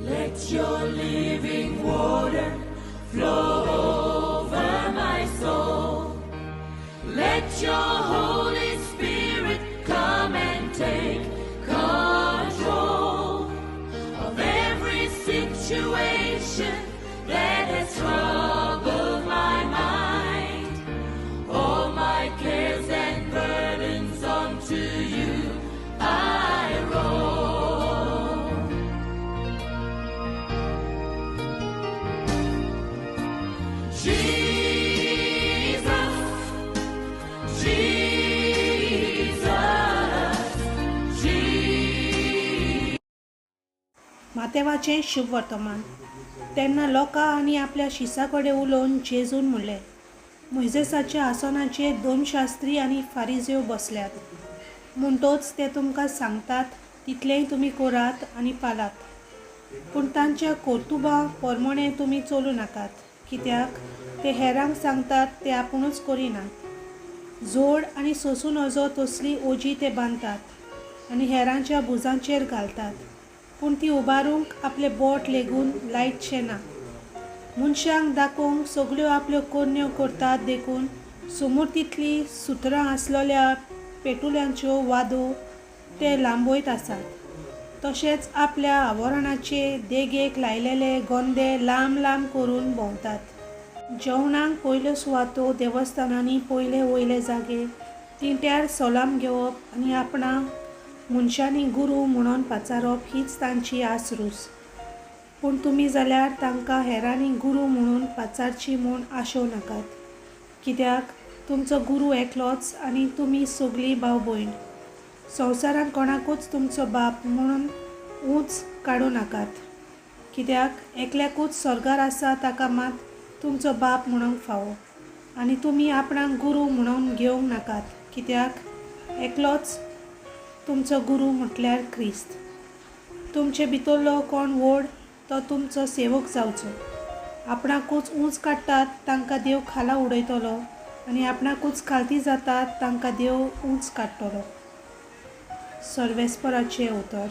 Let your living water flow over my soul. Let your Holy Spirit come and take control of every situation that has troubled my mind. All my cares and burdens onto you I roll. Jesus, Jesus, Jesus. मातेवाचें शुभवर्तमान. तेन्ना लोकां आनी आपल्या शिसा कडेन उलोवन जेजून म्हणलें, मोयजेसाच्या आसनाचेर धर्मशास्त्री आनी फारिजेव बसल्यात, म्हणटोच ते तुमकां सांगतात तितलेंय तुमी करात आनी पालात, पूण तांच्या कर्तुबां प्रमाणें तुमी चलूं नाकात, कित्याक ते हेरांक सांगतात ते आपुणूच करिनात. जोड आनी सोंसूं नजो तसली ओजी ते बांदतात आनी हेरांच्या भुजांचेर घालतात, पूण ती उबारूंक आपलें बोट लेगून लायतशें ना. मनशांक दाखोवंक सगल्यो आपल्यो करण्यो करतात, देखून सुमुर्तींतलीं सुत्रां आसलेल्या पेटुल्यांच्यो वादो ते लांबयत आसात. तशेंच आपल्या आवरणाचे देगेक लायलेले गोंदे लांब लांब करून भोंवतात. जेवणाक पयल्यो सुवातो, देवस्थानांनी पयले वयले जागे, तिंट्यार सलाम घेवप आनी आपणाक मनशांनी गुरू म्हणून पाचारप हीच तांची आसरूस. पूण तुमी जाल्यार तांकां हेरांनी गुरू म्हणून पाचारची म्हूण आशोवं नाकात, कित्याक तुमचो गुरू एकलोच आनी तुमी सगलीं भाव भयण. संवसारांत कोणाकूच तुमचो बाप म्हणून ऊंच काडूं नाकात, कित्याक एकल्याकूच स्वर्गार आसा ताका मात तुमचो बाप म्हणूंक फावो. आनी तुमी आपणाक गुरू म्हणून घेवंक नाकात, कित्याक एकलोच तुमचो गुरू म्हटल्यार क्रिस्त. तुमचे भितरलो कोण व्हड तो तुमचो सेवक जावचो. आपणाकूच ऊंच काडटात तांकां देव खाला उडयतलो आनी आपणाकूच खालती जातात तांकां देव ऊंच काडटलो. सर्वेस्पराचें उतर.